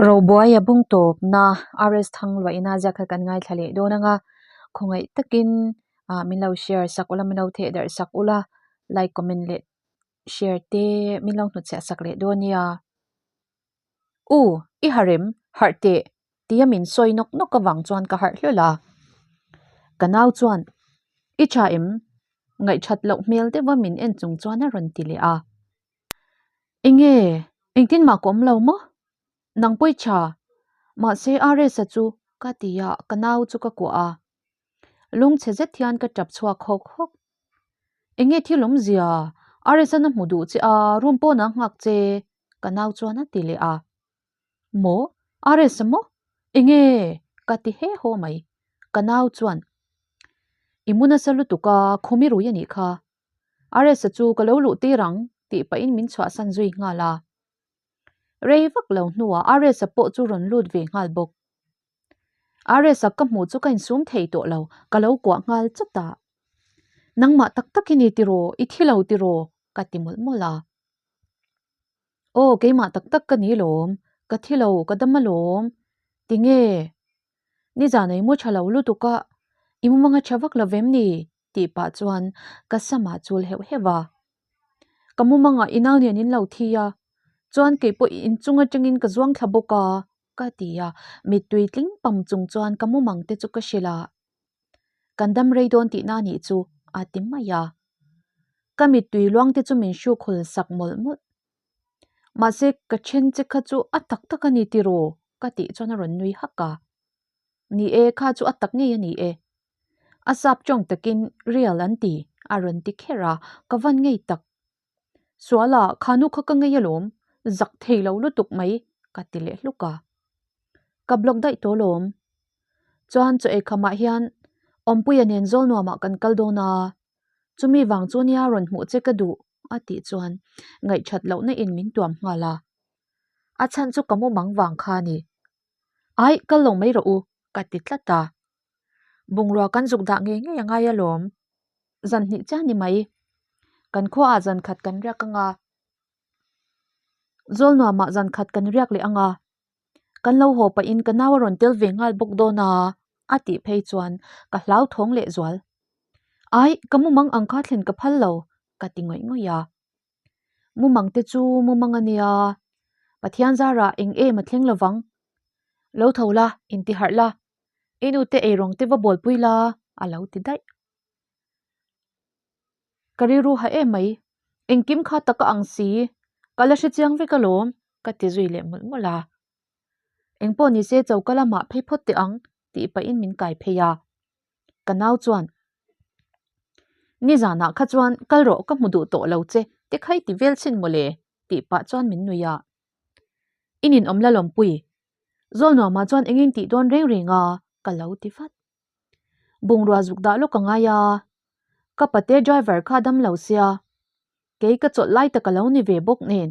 Robuaia bung tawpna RS Thangluaina ziak kha kan ngaithla leh dawn anga khawngaih takin ah min lo share sak ula min lo theh darh sak ula like comment leh share te min lo hnutchhiah sak leh dawn nia. U, i harem, harh teh tia min sawi nawk nawk avang chuan ka harh hlawlh a. Ka nau chuan, I tha em? Ngaihthat loh hmel deuha min en chung chuan a rawn ti leh a. Enge, engtin mah ka awm lo maw? Nang pawi tha, mahse RS-a chu ka ti a, ka nau chu ka kuah a. Lungchhe zet hian ka tap chhuak hawk hawk. Enge thil awmzia? RS-a'n a hmu duh che a, room pawnah a nghak che, ka nau chuan a ti leh a. Maw? RS-a maw? Enge? Ka ti he haw mai. Ka nau chuan, I mu nasa lutuk a, khumi rui a nih kha. RS-a chu ka lo luh tir ang tih pahin min chhuahsan zui nghal a. Rei vak lo hnuah RS-a pawh chu rawn lut ve nghal bawk. RS-a ka hmuh chu ka insum thei tawh lo, ka lo kuah nghal chawt a. Nangmah tak tak i ni tiraw, i thi lo tiraw? ka ti mawlh mawlh a. Aw, keimah tak tak ka ni lawm, ka thi lo, ka dam alawm. Tinge? Nizan ei mu tha lo lutuk a, i mumanga tha vak lo vem ni? tih pah chuan ka samah chul heuh heuh a. Ka mumangah i nau nen in lo thi a, chuan kei pawh inchung atangin ka zuang thla bawk a, ka ti a, mittui tling pam chung chuan ka mumang te chu ka hrilh a. Kan dam rei dawn tihna a nih chu, a ti mai a. Ka mittui luang te chu min hruk hul sak mawlh mawlh. Mahse ka then che kha chu a tak tak a ni tiraw? ka tih chuan a rawn nui hak a. Ni e, kha chu a tak ngei a ni e. A sap tawng takin real an ti, a rawn ti kher a, ka van ngei tak. Suala, kha nu kha ka ngei alawm, zak thei lo lutuk mai, ka ti leh hluk a. Ka block daih tawh alawm. Chuan chaw ei khamah hian Awmpuia nen zawl nuamah kan kal dawn a, chumi vang chu nia rawn hmuh che ka duh, a tih chuan ngaihthat lohna in min tuam nghal a. A chhan chu ka mumang vang kha a ni. Ai, kal lo mai rawh u, ka ti tlat a. Bungrua kan zuk dah ngei ngei a ngai alawm. Zan hnih chiah ni mai. Kan khuaah zan khat kan riak anga. Zawl nuamah zan khat kan riak leh anga. Kan lo haw pahin ka nau a rawn tel ve nghal bawk dawn a, a tih phei chuan ka hlauthawng leh zual. Ai, ka mumang ang kha thlen ka phal lo, ka ti ngawih ngawih a. Mumang te chu mumang a nia, Pathian zarah eng em a thleng lovang. Lo tho la, inti harh la, i nute eirawng te va bawlpui la, a lo ti daih. Ka rilru ha em mai, engkim kha tak a ang si, ka la hrechiang vek alawm, ka ti zui leh mawlh mawlh a. Engpawh nise choka lamah phei phawt teh ang, tih pahin min kai phei a. Ka nau chuan, Nizanah kha chuan kal rawh ka hmu duh tawh lo che, ti khai ti vel chhin mawle, tih pah chuan min nui a. I ninawm la lawmpui. Zawlnuamah chuan engin tih dawn reng reng a, ka lo ti vat. Bungrua zuk dah lawk a ngai a, ka pate driver kha dam lo sia, kei ka chawlh lai tak a lo ni ve bawk nen.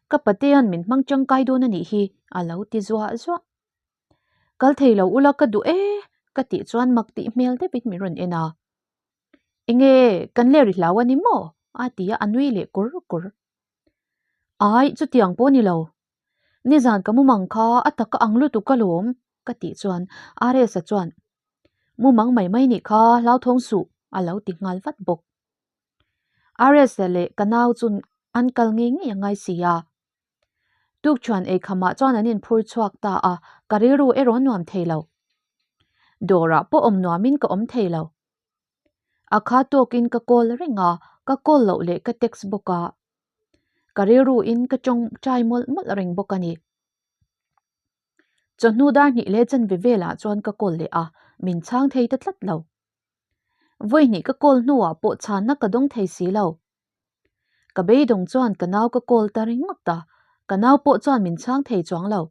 Ka patea'n min hmang tangkai dawn a nih hi, a lo ti zuah zuah. Kal thei lo ula ka duh e, ka tih chuan mak tih hmel deuhin min rawn en a. Enge, kan ler i hlau a ni maw? a ti a, a nui leh kur kur. Ai, chutiang pawh ni lo. Nizan ka mumang kha a tak a ang lutuk alawm, ka tih chuan RS-a chuan, Mumang mai mai nih kha hlauthawng suh, a lo ti nghal vat bawk. RS-a leh ka nau chu an kal ngei ngei a ngai si a. Tukṭhuan eikhamah chuan an inphur chhuak ta a, ka rilru erawh nuam thei lo. Dawrah pawh awm nuamin ka awm thei lo. A kha tawkin ka call reng a, ka call loh leh ka text bawk a. Ka rilruin ka tawngtai mawlh mawlh reng bawk a ni. Chawhnu dar hnih leh chanve velah chuan ka call leh a, min chhang thei ta tlat lo. Vawi hnih ka call hnuah pawh chhanna ka dawng thei si lo. Ka beidawng chuan ka nau ka call ta ringawt a, ka nau pawh chuan min chhang thei chuang lo.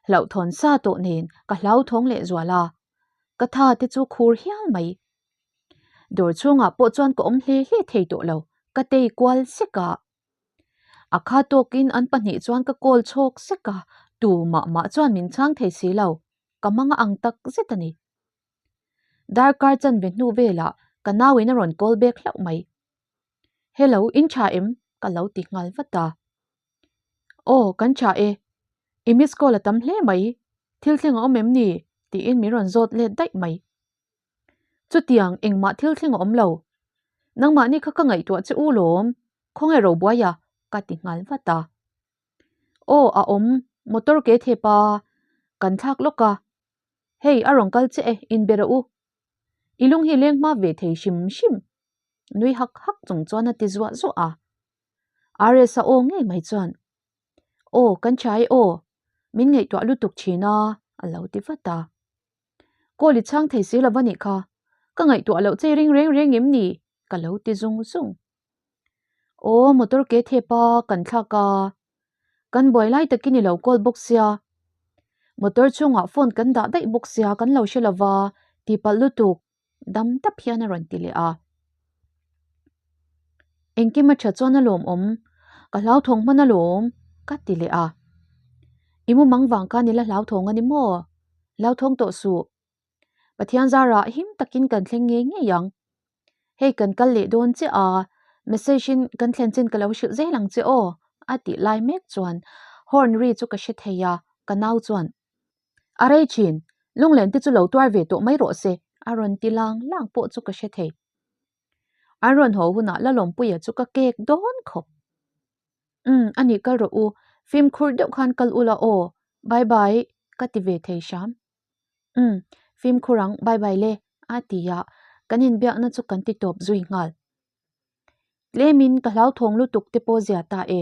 Hlauhthawn sa tawh nen ka hlauthawng leh zual a, ka tha te chu khur hial mai. Dawr chhungah pawh chuan ka awm hle hle thei tawh lo, ka tei kual sek a. A kha tawkin an pahnih chuan ka call chhawk sek a, tu mah mah chuan min chhang thei si lo, ka mang a ang tak zet a ni. Darkar chanve hnu velah ka nauin a rawn call back hlauh mai. Hello, in tha em? ka lo ti nghal vat a. Aw, kan tha e. I miss call a tam hle mai, thil thleng a awm em ni? tiin min rawn zawt let daih mai. Chutiang engmah thil thleng a awm lo. Nangmahni kha ka ngaihtuah che u lawm, khawnge Robuai a? ka ti nghal vat a. Aw a awm, motor ke thep a, kan thlak lawk a. Hei a rawn kal che e, inbe rawh u. I lung hi leng hma ve thei hrim hrim. Nui hak hak chung chuan a ti zuah zuah a. RS-a aw ngei mai chuan, Aw, kan tha e aw, min ngaihtuah lutuk thin a, a lo ti vat a. Call i chhang thei si lo va nih kha, ka ngaihtuah loh che ring reng reng em ni? ka lo ti zung zung. Aw, motor ke thep a, kan thlak a, kan buai lai takin i lo call bawk sia, motor chhungah phone kan dah daih bawk sia kan lo hre lo va, tihpalh lutuk. Dam tap hian a rawn ti leh a. Engkim a tha chuan a lawmawm, ka hlauthawng hman alawm ka ti leh a. I mumang vang khan i la hlauthawng a ni maw? Hlauthawng tawh suh. Pathian zarah him takin kan thleng ngei ngei ang. Hei kan kal leh dawn chiah a, message in kan thlen chin ka lo hrilh zel ang che aw a tih lai mek chuan horn ri chu ka hre thei a, ka nau chuan A rei thin, lunglen te chu lo tuar ve tawh mai rawh se, a rawn ti lang lang pawh chu ka hre thei. An rawn haw hunah Lalawmpuia chu ka kek dawn khawp. Umm, a nih kal rawh u, fimkhur deuh khan kal ula aw, bye bye, ka ti ve thei hram. Umm, fimkhur ang, bye bye le, a ti a, kan inbiakna chu kan ti tawp zui nghal. Tlemin ka hlauthawng lutuk te pawh zia ta e.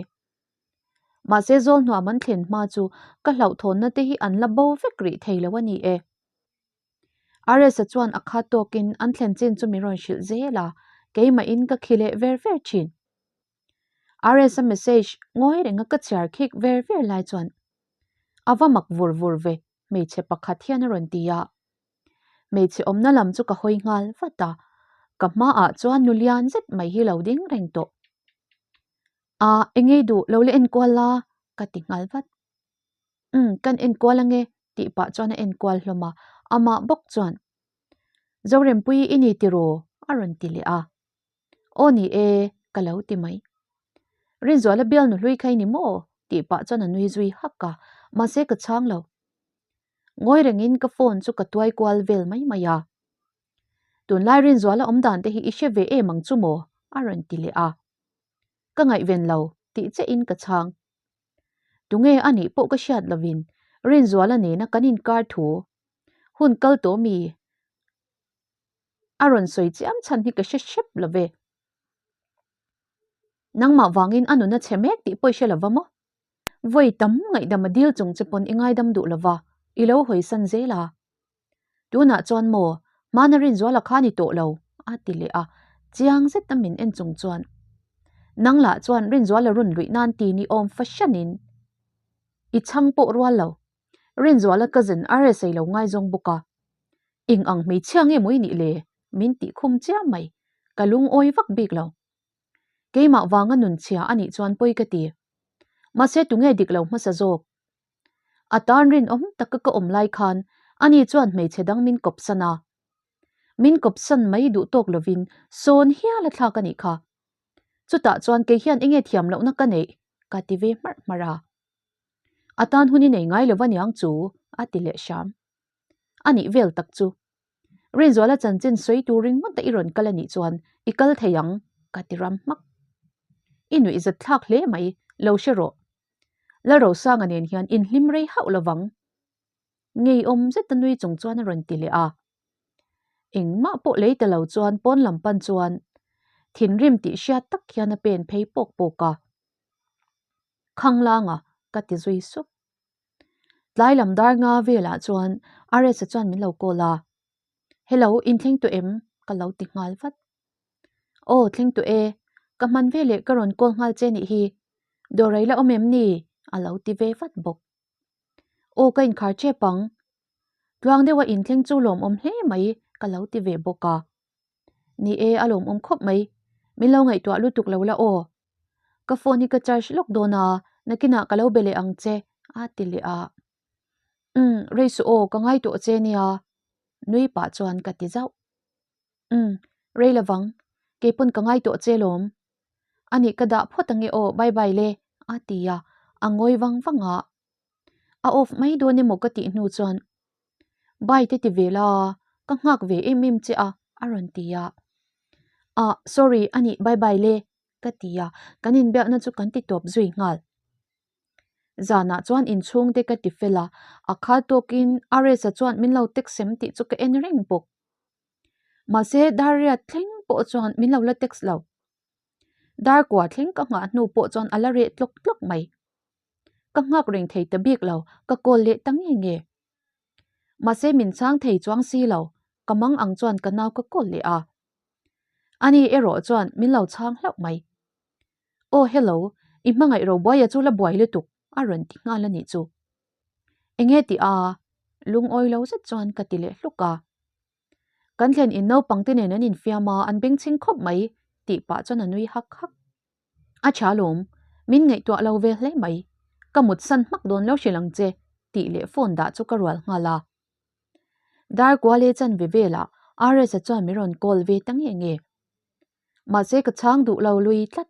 Mahse zawl hnuam an thlen hma chu ka hlauhthawnna te hi an la bo vek rih thei lo a ni e. RS-a chuan a khat tawkin an thlen chin chu min rawn hrilh zel a, keimahin ka khi leh ver ver thin. RS-a message ngawi renga ka chhiar khik ver ver lai chuan a va mak vur vur ve hmeichhe pakhat hian a rawn ti a. Hmeichhe awmna lam chu ka hawi nghal vat a, ka hmaah chuan nu lian zet mai hi lo ding reng tawh. A, engei duh lo la enkual la, ka ti nghal vat. Umm, kan enkual ange, tih pah chuan a enkual hlawm a, amah bawk chuan, Zorempuii i ni tiraw? a rawn ti leh a. Aw ni e, ka lo ti mai. Rinzuala bialnu hlui kha i ni maw? tih pah chuan a nui zui hak a, mahse ka chhang lo. Ngawi rengin ka phone chu ka tuai kual vel mai mai a. Tunlai Rinzuala awm dan te hi i hre ve em ang chu maw? a rawn ti leh a. Ka ngaihven lo tih chiahin ka chhang. Tunge a nih pawh ka hriat lovin Rinzuala nena kan inkar thu hun kal tawh mi a rawn sawi chiam chhan hi ka hre hrep lo ve. Nangmah vangin a nun a chhe mek tih pawh i hre lo va maw? Vawi tam ngaihdam a dil chung che pawn i ngaidam duh lo va, i lo hawisan zel a. Tunah chuan maw, hmana Rinzuala kha ni tawh lo, a ti leh a, chiang zet a min en chung chuan. Nang lah chuan Rinzuala run luih nan ti ni awm fahranin i chhang pawh rual lo. Rinzuala cousin RSA lo ngaizawng bawk a. Eng ang hmeichhia nge maw i nih le? min tih khum chiam mai. Ka lungawi vak bik lo. Keimah vanga nun chhia a nih chuan pawi ka ti. Mahse tunge dik lo hmasa zawk? A tan rinawm taka ka awm lai khan ani chuan hmeichhe dang min kawp san a. Min kawp san mai duh tawk lovin sawn hial a thlak a nih kha. Chutah chuan kei hian enge thiam lohna ka neih? ka ti ve hmarh hmarh a. A tan hun i nei ngai lo va niang chu a ti leh hram. A nih vel tak chu. Rinzuala chanchin sawi tur ringawt a i rawn kal a nih chuan i kal thei ang ka ti ram hmak. I nuihzat thlak hle mai, lo hre rawh. Lalrosanga nen hian inhlim rei hauh lovang. Ngeiawm zeta nui chung chuan a rawn ti leh a. Engmah pawh lei ta lo chuan pawn lam pan chuan thinrim tih hriat tak hian a pen phei pawk pawk a. Khanglanga ka ti zui sup. Tlai lam dar nga velah chuan RS-a chuan min lo call a. Hello, inthleng tawh em? ka lo ti nghal vat. Aw, thleng tawh e. Ka hman veleh ka rawn call nghal che nih hi. Dawrei la awm em ni? a lo ti ve vat bawk. Aw, ka inkhar tep ang. Tluang deuha inthleng chu lawmawm hle mai ka lo ti ve bawk a. Ni e, a lawmawm khawp mai. Min lo ngaihtuah lutuk lo la aw. Ka phone hi ka charge lawk dawn a, nakinah ka lo be leh ang che, a ti leh a. Umm, rei suh aw, ka ngai tawh che nia, nui pah chuan ka ti zauh. Umm, rei lovang, keipawn ka ngai tawh che lawm. Anih ka dah phawt ange aw, bye bye le, a ti a, a ngawi vang vang a. A off mai dawn emaw ka tih hnu chuan Bye te ti ve la, ka nghak ve em em che a, a rawn ti a. Ah, sorry, a nih bye bye le, ka ti a, kan inbiakna chu kan ti tawp zui nghal. Zanah chuan inchhungte ka ti fel a, a khal tawkin RS-a chuan min lo text em tih chu ka en reng bawk. Mahse, dar riat thleng pawh chuan min lo la text lo. Dar kua thleng ka nghah hnu pawh chuan a la reh tlawk tlawk mai. Ka nghak reng thei ta bik lo, ka call leh ta nge nge. Mahse min chhang thei chuang si lo, ka mang ang chuan ka nau ka call leh a. Ani erawh chuan min lo chhang hlauh mai. Aw hello, i hmangaih Robuaia chu la buai lutuk a rawn ti nghal a nih chu. Enge tih a? Lungawi lo zet chuan ka ti leh hluk a. Kan thlen in naupang te nen an infiam a, an bengchhing khawp mai tih pah chuan a nui hak hak. A tha lawm, min ngaihtuah lo ve hle mai. Ka mut san hmak dawn lo hrilh ang che tih leh phone dah chu ka rual nghal a. Dar kual e chanve velah RS-a chuan min rawn call ve ta nge nge. Mahse ka chhang duh lo lui tlat.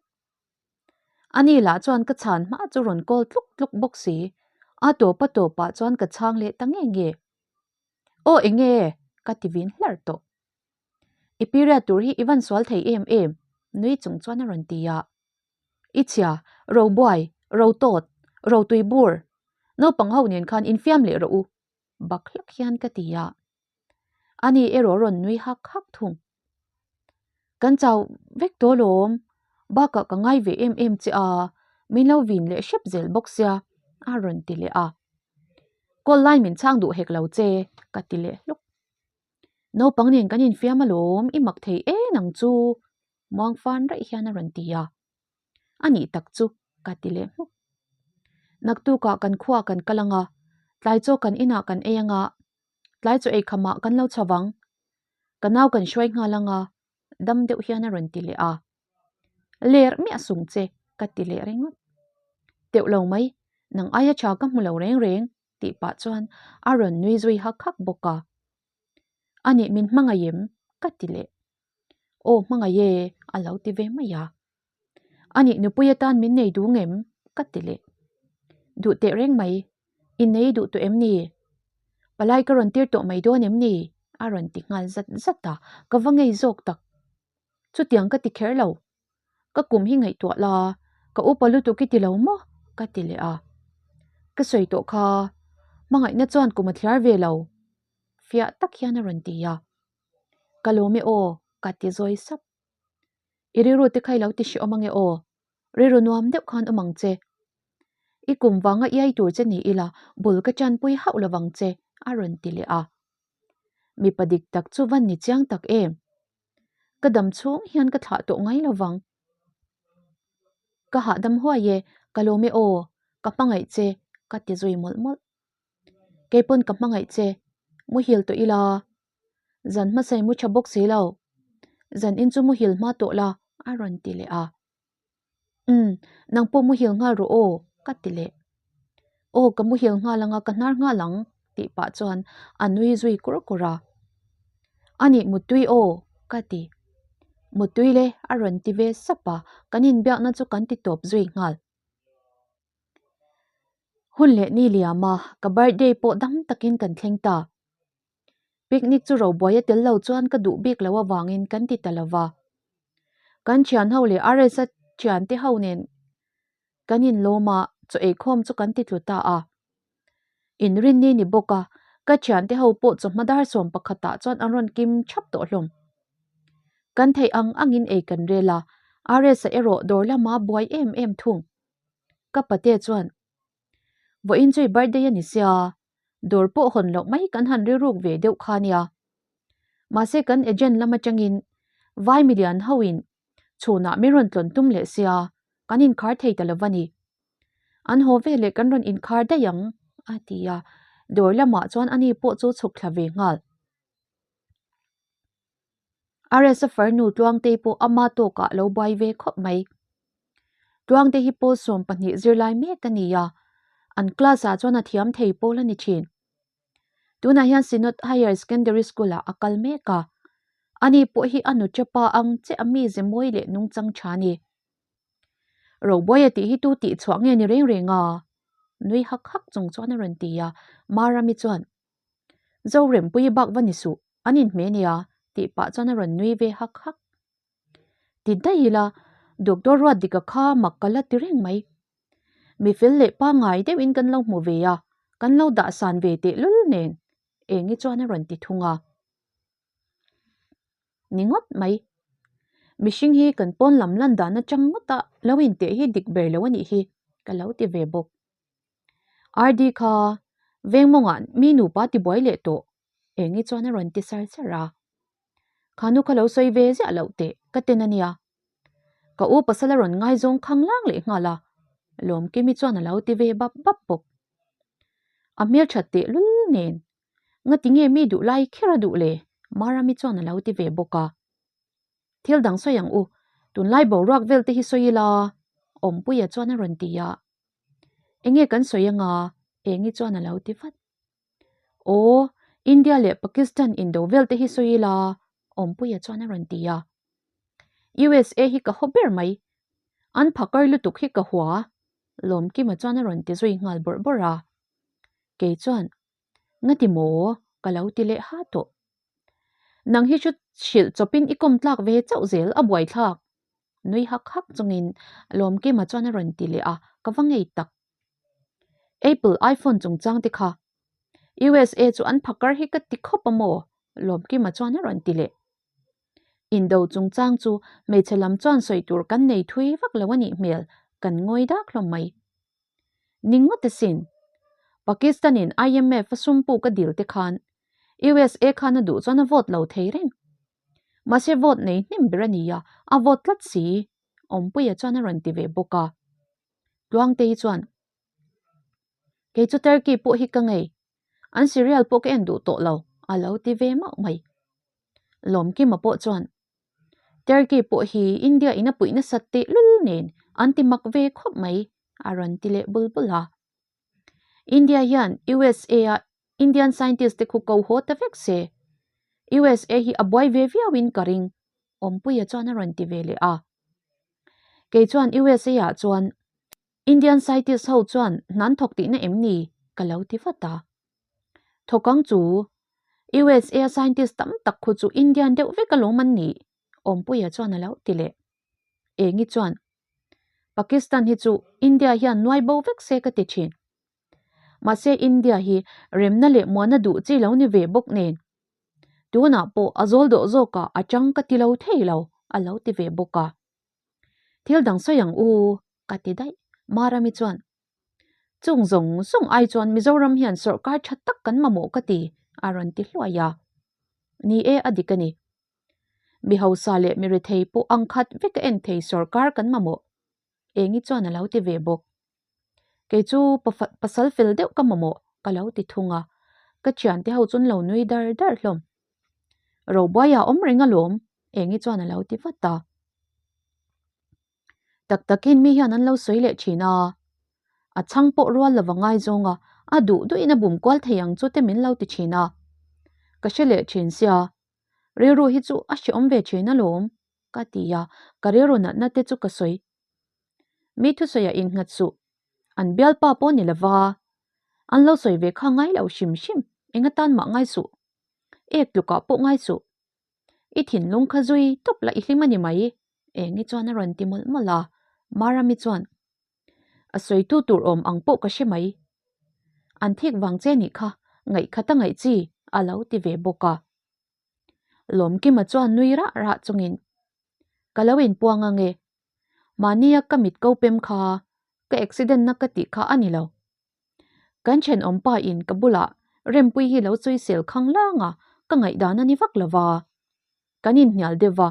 Ani lah chuan ka chhan hma chu rawn call tluk tluk bawk si. A tawp a tawpah chuan ka chhang leh ta nge nge. Aw enge? ka ti vin hlar tawh. I period tur hi i van sual thei em em? nui chung chuan a rawn ti a. I chhia, ro buai, ro tawt, ro tui bur, naupang ho nen khan infiam leh rawh u, bak hlak hian ka ti a. Ani erawh rawn nui hak hak thung. Kan chau vek tawh lawm, bakah ka ngai ve em em che a, min lo vin leh hrep zel bawk sia, a rawn ti leh a. Call lai min chhang duh hek lo che, ka ti leh hluk. Naupang nen kan infiam alawm, i mak thei e nang chu, muang fan raih hian a rawn ti a. A nih tak chu, ka ti leh hmuk. Naktukah kan khuaa kan kal ang a, tlai chaw kan inah kan ei ang a, tlai chaw ei khamah kan lo chho vang. Ka nau kan hruai nghal ang a, dam deuh hian a rawn ti leh a. Ler miah sung che, ka ti leh ringawt. Teuh lo mai, nang aia tha ka hmu lo reng reng, tih pah chuan a rawn nui zui hak hak bawk a. A nih min hmangaih em? ka ti leh. Aw hmangaih e, a lo ti ve mai a. A nih nupui atan min nei duh ngem? ka ti leh. Duh teh reng mai, i nei duh tawh em ni? Palai ka rawn tir tawh mai dawn em ni? a rawn ti nghal zat zat a, ka va ngei zawk tak. Chutiang ka ti kher lo, ka kum hi ngaihtuah la, ka upa lutuk i ti lo maw? ka ti leh a. Ka sawi tawh kha, hmangaihna chuan kum a thliar ve lo, fiah tak hian a rawn ti a. Ka lawm e aw, ka ti zawi sap. I rilru te kha i lo ti hrehawm ange aw, rilru nuam deuh khan awm ang che. I kum vanga iai tur che ni ila bul ka chanpui hauh lovang che, a rawn ti leh a. Mipa dik tak chu van ni chiang tak em? Ka dam chhung hian ka thlah tawh ngai lovang. Ka hahdam huai e, ka lawm e aw, ka hmangaih che, ka ti zui mawlh mawlh. Keipawn ka hmangaih che, muhil tawh ila. Zan hmasa i mu tha bawk si lo. Zan in chu muhil hma tawh la, a rawn ti leh a. Umm, nang pawh muhil nghal rawh aw, ka ti leh. Aw, ka muhil nghal anga ka hnar nghal ang, tih pah chuan a nui zui kur kur a. A nih muttui aw, ka ti. Muttui le, a rawn ti ve sap a, kan inbiakna chu kan ti tawp zui nghal. Hun leh ni liam a, ka birthday pawh dam takin kan thleng ta. Picnic chu robuai a tel lo chuan ka duh bik lo avangin kan ti ta lo va. Kan thian ho leh RS-a thiante ho nen kan inlawm a, chaw eikhawm chu kan ti tlu ta a. Inrinni ni bawk a, ka thiante ho pawh chawhma dar 11 ah chuan an rawn kim thap tawh hlawm. Kan theih ang angin ei kan rel a, RS-a erawh dawr lama buai em em thung. Ka pate chuan, Vawiin chu i birthday a ni sia, dawr pawh hawn loh mai kan han rilruk ve deuh kha nia. Mahse kan agent lam atangin vai milian hoin chhunah min rawn tlawn tum leh sia, kan inkhar thei ta lo va ni. An haw veleh kan rawn inkhar daih ang, a ti a, dawr lamah chuan ani pawh chu chhuk thla ve nghal. RS-a farnu Tluangtei pawh ama tawkah lo buai ve khawp mai. Tluangtei hi pawl 12 zirlai mek a ni a, an class-ah chuan a thiam thei pawl a ni thin. Tunah hian Synod Higher Secondary School-ah a kal mek a, ani pawh hi a nuchapa ang che a mize mawi leh nungchang tha a ni. Robuaia tih hi tu tih chhuah nge ni reng reng a? Nui hak hak chung chuan a rawn ti a, Marami chuan, Zorempuii bak va ni suh, an inhmeh nia, tih pah chuan a rawn nui ve hak hak. Ti daih ila, Doctor Ruatdika kha mak ka la ti reng mai. Mi fel leh pangngai deuhin kan lo hmu ve a, kan lo dah san ve tehlul nen, Engi chuan a rawn ti thung a. Ni ngawt mai. Mihring hi kan pawn lam lan dan atang ngawta lo inteh hi dik ber lo a nih hi, ka lo ti ve bawk. RD kha veng mawngah mi nupa tibuai leh tawh, Engi chuan a rawn ti sar sar a. Kha nu kha lo sawi ve ziah loh teh ka ten a nia. Ka u pasal a rawn ngaizawng khang lang leh nghal a, Lawmkimi chuan a lo ti ve bap bap bawk. A hmelthat tehlul nen Ngati nge mi duh lai kher a duh le? Marami chuan a lo ti ve bawk a. Thil dang sawi ang u, tunlai boruak vel te hi sawi ila Awmpuia chuan a rawn ti a. Enge kan sawi anga? Engi chuan a lo ti vat. Aw, India leh Pakistan indo vel te hi sawi ila Awmpuia chuan a rawn ti a. USA hi ka haw ber mai. An phakar lutuk hi ka hua Lawmkima chuan a rawn ti zui nghal bawrh bawrh a. Kei chuan Ngati maw? Ka lo ti leh ha tawh. Nang hi chu hrilh chawpin i kawm tlak ve chauh zel a buaithlak. Nui hak hak chungin Lawmkima chuan a rawn ti leh a, ka va ngei tak. Apple iPhone chungchang te kha USA chu an phakar hi ka ti khawp a maw? Lawmkima chuan a rawn ti leh. Indo chungchang chu hmeichhe lam chuan sawi tur kan nei thui vak lo a nih hmel, kan ngawi dak hlawm mai. Ni ngawt asin. Pakistan in IMF a sum puk a dil te khan USA khan a duh chuan a vote lo thei reng. Mahse vote nei hnem ber a ni a, a vote tlat si. Awmpuia chuan a rawn ti ve bawk a. Tluangtei chuan, Kei chu Turkey pawh hi ka ngei. An serial pawh ka en duh tawh lo, a lo ti ve mauh mai. Lawmkima pawh chuan, Turkey pawh hi India in a puih nasat tehlul nen an ti mak ve khawp mai, a rawn ti leh bul bul a. India hian USA a Indian scientist te khu ko haw ta vek se, USA hi a buai ve viau in ka ring, Awmpuia chuan a rawn ti ve leh a. Kei chuan USA ah chuan Indian scientist ho chuan hnan thawk tihna em ni? ka lo ti vat a. Thawkang chu USA scientist tam tak khu chu Indian deuh vek alawm an nih, Awmpuia chuan a lo ti leh. Engi chuan, Pakistan hi chu India hian nuai bo vek se ka ti thin. Mahse India hi remna leh muana duh chi lo ni ve bawk nen. Tunah pawh a zawl dawh zawkah a chang ka ti lo thei lo, a lo ti ve bawk a. Thil dang sawi ang u, ka ti daih. Marami chuan, Chung zawng zawng ai chuan Mizoram hian sawrkar tha tak kan mamawh ka ti, a rawn ti hluai a. Ni e, a dik a ni. Mi hausa leh mi rethei pawh ang khat vek a en thei sawrkar kan mamawh. Engi chuan a lo ti ve bawk. Kei chu pasal fel deuh ka mamawh ka lo ti thung a, ka thiante ho chu an lo nui dar dar hlawm. Robuaia awm reng alawm, Engi chuan a lo ti vat a. Tak takin mi hian an lo sawi leh thin a, a chhang pawh rual lova ngaizawng a, a duh duhin a bum kual thei ang chu te min lo ti thin a. Ka hre leh thin sia, rilru hi chu a hreawm ve thin alawm, ka ti a, ka rilru natna te chu ka sawi. Mi thusawi a innghat suh, an bialpa pawh ni lova, an lo sawi ve kha ngai lo hrim hrim, eng atan mah ngai suh, ek tlukah pawh ngai suh. I thinlung kha zui tawp la i hlim a ni mai, Engi chuan a rawn ti mawlh mawlh a, Marami chuan, A sawitu tur awm ang pawh ka hre mai. An thik vang che nih kha, ngaihkhat a ngaih chi, a lo ti ve bawk a. Lawmkima chuan nui rah rah chungin, Ka lo inpuang ange, mahnia ka mit ko pem kha ka accident na ka tih kha a ni lo. Kan thenawm pa in ka bulah Rempui hi lo sawisel khang lang a, ka ngaihdan a ni vak lo va. Kan inhnial deuh va.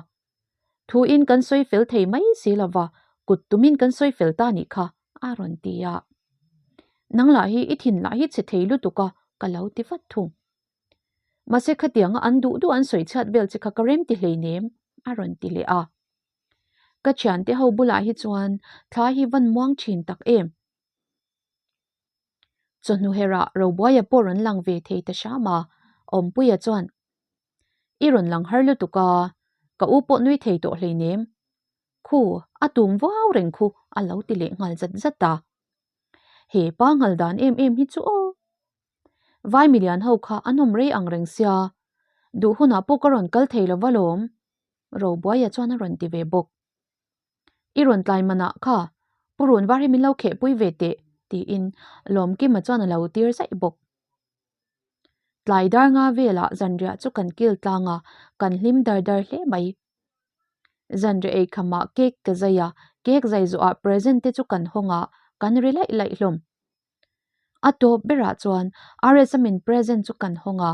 Thu in kan sawi fel thei mai si lo va, kut tumin kan sawi fel ta nih kha, a rawn ti a. Nang lah hi i thin lah hi chhe thei lutuk a, ka lo ti vat thung. Mahse khatianga an duh duh an sawi chhiat vel che kha ka rem ti hleinem, a rawn ti leh a. Ka thiante ho bulah hi chuan thla hi van muang thin tak em. Chawhnu herah Robuaia pawh rawn lang ve thei ta hram a, Awmpuia chuan, I rawn lang har lutuk a, ka u pawh nui thei tawh hleinem. Khu, a tum vuau reng khu a lo ti leh nghal zat zat a. He pa nghal dan em em hi chu aw. Vai milian ho kha an awm rei ang reng sia, duh hunah pawh ka rawn kal thei lo va lawm, Robuaia chuan a rawn ti ve bawk. I rawn tlai manah kha, Pu Runvar hi min lo khehpui ve teh, tiin Lawmkima chuan a lo tir zaih bawk. Tlai dar nga velah zanriah chu kan kil tlang a, kan hlim dar dar hle mai. Zanriah ei khamah cake ka zai a, cake zai zawhah present te chu kan hawng a, kan ri laih laih hlawm. A tawp berah chuan RS-a min present chu kan hawng a,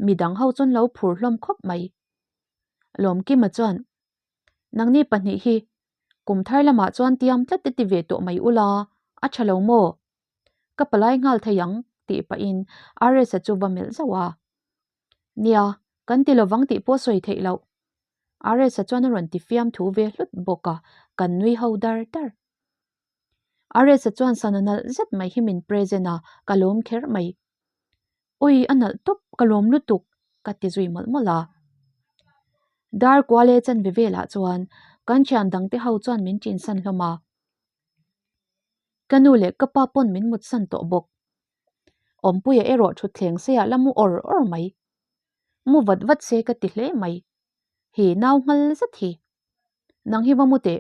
midang ho chuan lo phur hlawm khawp mai. Lawmkima chuan, Nangni pahnih hi kum thar lamah chuan tiam tlat te ti ve tawh mai ula, a tha lo maw? Ka palai nghal thei ang tih pahin RS-a chu va melh zauh a. Nia, kan ti lovang tih pawh sawi theih loh. RS-a chuan a rawn ti fiam thu ve hlut bawk a, kan nui ho dar dar. RS-a chuan sana nalh zet mai hi min present a, ka lawm kher mai. Ui, a nalh tawp, ka lawm lutuk, ka ti zui mawlh mawlh a. Dar kual e chanve velah chuan kan thian dangte ho chuan min ṭinsan hlawm a. Ka nu leh ka pa pawn min mutsan tawh bawk. Awmpuia erawh thutthleng seiah la mu awr awr mai. Mu vat vat se ka ti hle mai. Hi nau nghal zet hi. Nang hi va mu teh.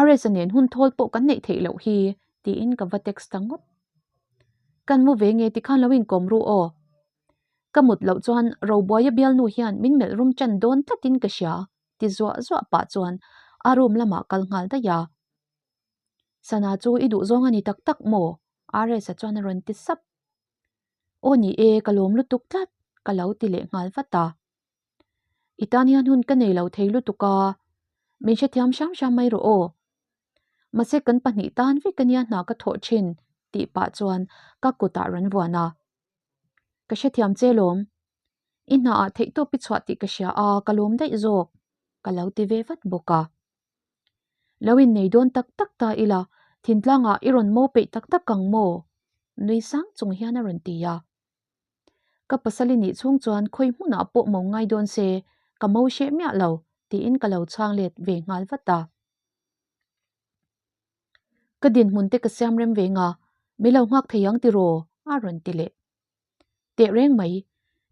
RS-a nen hun thawl pawh kan neih theih loh hi tiin ka va text ta ngawt. Kan mu ve nge tikhan lo inkawm ru aw. Ka mut loh chuan Robuaia bialnu hian min melh rum ṭan dawn tlatin ka hria ti zuah zuah pah chuan a room lamah kal nghal daih a. Sana chu i duh zawng a ni tak tak maw? RS-a chuan a rawn ti sap. Aw ni e, ka lawm lutuk tlat, ka lo ti leh nghal vat a. I tan hian hun ka nei lo thei lutuk a, min hrethiam hram hram mai rawh aw. Mahse kan pahnih tan vek ania hna ka thawh thin tih pah chuan ka kutah rawn vuan a. Ka hrethiam che lawm. I hnaah theihtawp i chhuah tih ka hria a, ka lawm daih zawk, ka lo ti ve vat bawk a. Lo innei dawn tak tak ta ila, thintlangah i rawn mo peih tak tak ang maw? Nui sang chung hian a rawn ti a. Ka pasal i nih chhung chuan khawi hmunah pawh mo ngai dawn se, ka mo hreh miah lo, tiin ka lo chhang let ve nghal vat a. Ka dinhmun te ka siam rem ve nga, mi lo nghak thei ang tiraw? a rawn ti leh. Teh reng mai,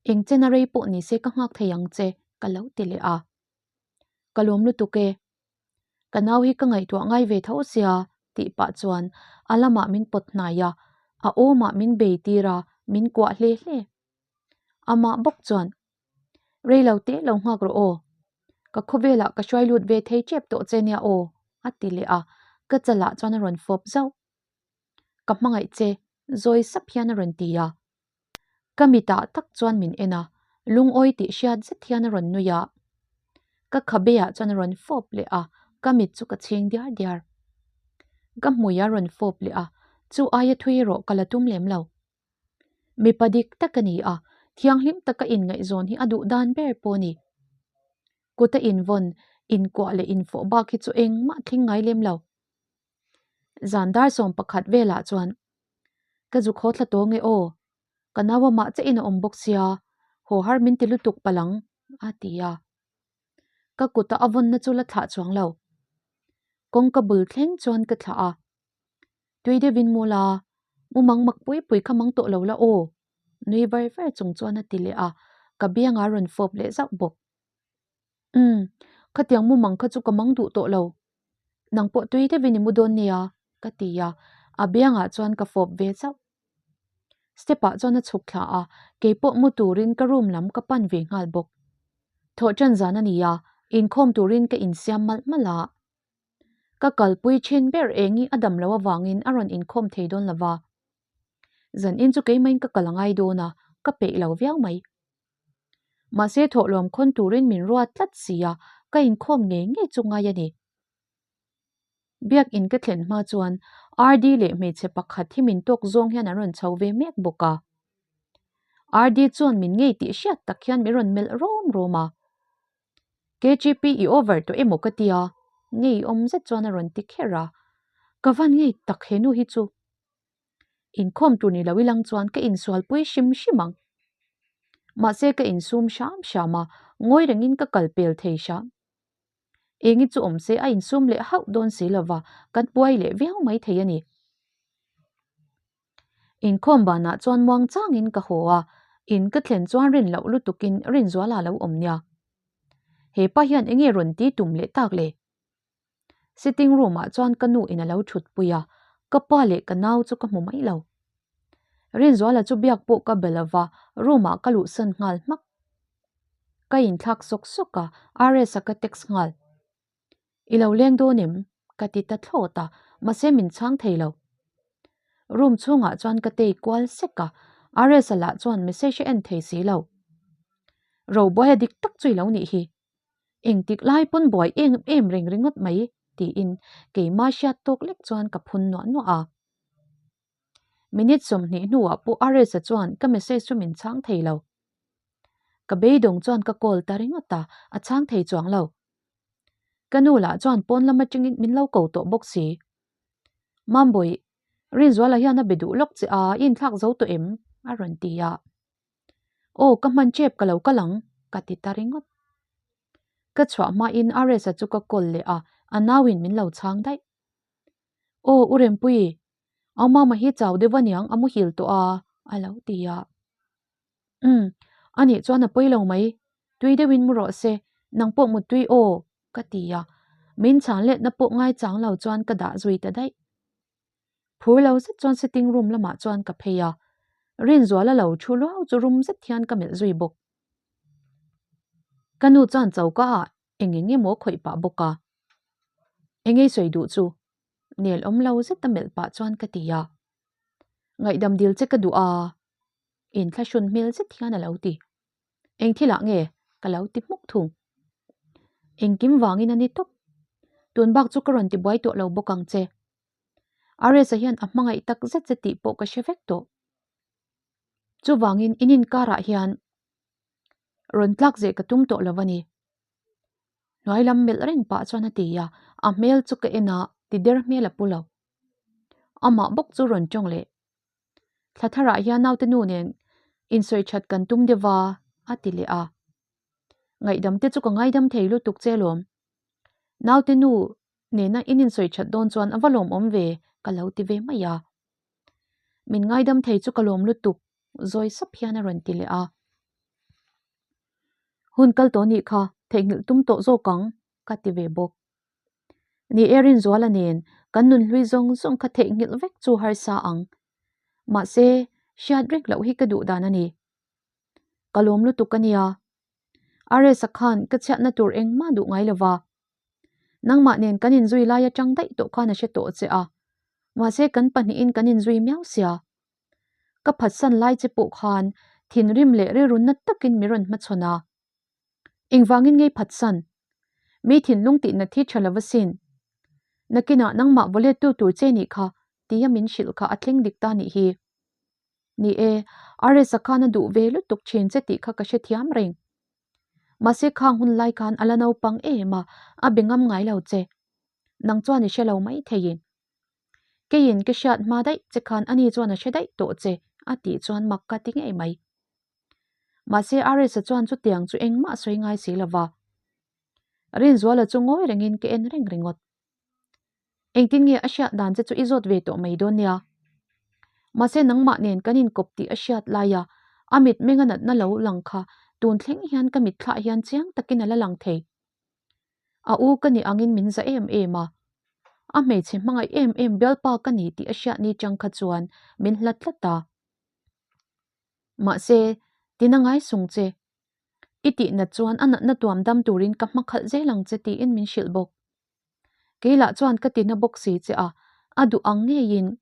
eng chena rei pawh ni se ka nghak thei ang che, ka lo ti leh a. Ka lawm lutuk e. Ka nau hi ka ngaihtuah ngai ve tho sia tih pah chuan a lamah min pawt hnai a, a awmah min bei tir a, min kuah hle hle. Amah bawk chuan, Rei lo teh lo nghak rawh aw. Ka khawvelah ka hruai lut ve thei tep tawh che nia aw, a ti leh a, ka chalah chuan a rawn fawp zauh. Ka hmangaih che, zawi sap hian a rawn ti a. Ka mitah tak chuan min en a, lungawi tih hriat zet hian a rawn nui a. Ka khabeah chuan a rawn fawp leh a, ka mit chu ka chhing diar diar. Ka hmui a rawn fawp leh a, chu aia thui erawh ka la tum lem lo. Mipa dik tak a ni a, thianghlim taka inngaihzawn hi a duh dan ber pawh a ni. Kuta invawn, inkuah leh infawh bak hi chu engmah thleng ngai lem lo. Zan dar sawm pakhat velah chuan ka zu khaw thla tawng e aw, ka nau amah che in a awm bawk sia, haw har min ti lutuk palh ang, a ti a. Ka kuta a vawnna chu la thlah chuang lo. Kawngka bul thleng chuan ka thlah a. Tui deuhin mu la, mu mang mak pui pui kha mang tawh lo la aw, nui var var chung chuan a ti leh a, ka biangah a rawn fawp leh zauh bawk. Umm, khatiang mumang kha chu ka mang duh tawh lo. Nang pawh tui deuhin i mu dawn nia, ka ti a, a biangah chuan ka fawp ve chauh. Step ah chuan a chhuk thla a, keipawh mu turin ka room lam ka pan ve nghal bawk. Thawh ṭan zan a ni a, inkhawm turin ka insiam malh malh a. Ka kalpui ṭhin ber eng i a dam loh avangin a rawn inkhawm thei dawn lo va. Zan in chu keimahin ka kal a ngai dawn a, ka peih lo viau mai. Mahse thawhlawm khawn turin min ruat tlat si a, ka inkhawm ngei ngei chu ngai a ni. Biakin ka thlen hma chuan RD leh hmeichhe pakhat hi min tawk zawng hian an rawn chho ve mek bawk a. RD chuan min ngei tih hriat tak hian min rawn melh rawm rawm a. KGP i over tawh emaw ka tia, ngeiawm zet chuan a rawn ti kher a. Ka van ngei tak he nu hi chu. Inkhawm tur ni lo ilang chuan ka insualpui hrim hrim ang. Mahse ka insum hram hram a, ngawi rengin ka kal pel thei hram. Engi chu awm se a insum leh hauh dawn si lova, kan buai leh viau mai thei a ni. Inkhawm banah chuan muang changin ka haw a, in ka thlen chuan rin loh lutukin Rinzuala lo awm nia. He pa hian enge rawn ti tum leh tak le? Sitting room ah chuan ka nu in a lo thut pui a, ka pa leh ka nau chu ka hmu mai lo. Rinzuala chu biak pawh ka be lova, room ah ka luhsan nghal hmak. Ka inthlak sawk sawk a, RS-a ka text nghal. I lo leng dawn em? Ka ti ta thlawt a, mahse min chhang thei lo. Room chhungah chuan ka tei kual sek a, RS-a lah chuan message a en thei si lo. Robuaia dik tak chu i lo nih hi. Engtik lai pawn buai em em reng ringawt mai tiin keimah hriat tawk lek chuan ka phun nuah nuah a. Minute 20 hnuah pawh RS-a chuan ka message chu min chhang thei lo. Ka beidawng chuan ka call ta ringawt a, a chhang thei chuang lo. Ka nu lah chuan pawn lam atangin min lo ko tawh bawk si. Mambawi, Rinzuala hian a be duh lawk che a, i inthlak zo tawh em? a rawn ti a. Aw, ka hman tep ka lo kal ang, ka ti ta ringawt. Ka chhuah hmain RS-a chu ka call leh a, a nauin min lo chhang daih. Aw, U Rempui, au mama hi chau deuh aniang a muhil tawh a, a lo ti a. Umm, anih chuan a pawi lo mai, tui deuhin mu rawh se, nang pawh mut tui aw, ka ti a, min chhan letna pawh ngaichang lo chuan ka dah zui ta daih. Phur lo zet chuan sitting room lamah chuan ka phei a, Rinzuala lo thu luau chu rum zet hian ka melh zui bawk. Ka nu chuan choka ah eng eng emaw khawih pah bawk a, Engei sawi duh chu? Nel awm lo zet a melh pah chuan ka ti a, Ngaihdam dil che ka duh a, inthlahrun hmel zet hian a lo ti. Eng thilah nge? Ka lo ti hmuk thung. Engkim vangin a ni tawp. Tun bak chu ka rawn ti buai tawh lo bawk ang che. RS-a hian a hmangaih tak zet che tih pawh ka hre vek tawh. Chuvangin in inkarah hian rawn tlak zeh ka tum tawh lo a ni. Hnuai lam melh reng pah chuan a ti a, a hmel chu ka en a, ti der hmel a pu lo. Amah bawk chu rawn tawng leh. Thla tharah hian naute nu nen insawi that kan tum deuh a, a ti leh a. Ngaihdam te chu ka ngaidam thei lutuk che lawm. Naute nu nena in insawi that dawn chuan a va lawmawm ve ka lo ti ve mai a. Min ngaidam thei chu ka lawm lutuk zawi sap hian a rawn ti leh a. Hun kal tawh nih kha theihnghilh tum tawh zawk ang ka ti ve bawk. Ni e Rinzuala nen kan nunhlui zawng zawng kha theihnghilh vek chu harsa ang. Mahse, hriat reng loh hi ka duh dan a ni. Ka lawm lutuk a nia. RS-a khan ka chhiatna tur engmah duh ngai lova. Nangmah nen kan inzui lai atang daih tawh khan a hre tawh che a. Mahse kan pahnihin kan inzui miau sia. Ka phatsan lai che pawh khan thinrim leh rilrunna takin mi rawn hmachhawn a. Engvangin ngei phatsan? Mi thinlung tihna thi tha lova sin. Nakinah nangmah vaw lettu tur che nih kha tia min hrilh kha a thleng dik ta nih hi. Ni e, RS-a khan a duh ve lutuk thin che tih kha ka hrethiam reng. Mahse khang hun lai khan a la naupang em a, a be ngam ngai lo che. Nang chuan i hre lo mai theiin. Keiin ka hriat hma daih che khan ani chuan a hre daih tawh che a tih chuan mak ka ti ngei mai. Mahse RS-a chuan chutiang chu engmah a sawi ngai si lova. Rinzuala chu ngawi rengin ka en reng ringawt. Engtin nge a hriat dan che chu i zawt ve tawh mai dawn nia. Mahse nangmah nen kan inkawp tih a hriat laia a mitmeng a natna lo lang kha tun thleng hian ka mitthlah hian chiang takin a la lang thei. A u ka nih angin min za em em a. A hmeichhe hmangaih em em bialpa ka ni tih a hriat ni chang kha chuan min hlat tlat a. Mahse, tina ngai sung che. I tihnat chuan a natna tuam dam turin ka hma khalh zel ang che tiin min hrilh bawk. Kei lah chuan ka tina bawk si che a, a duh ang ngeiin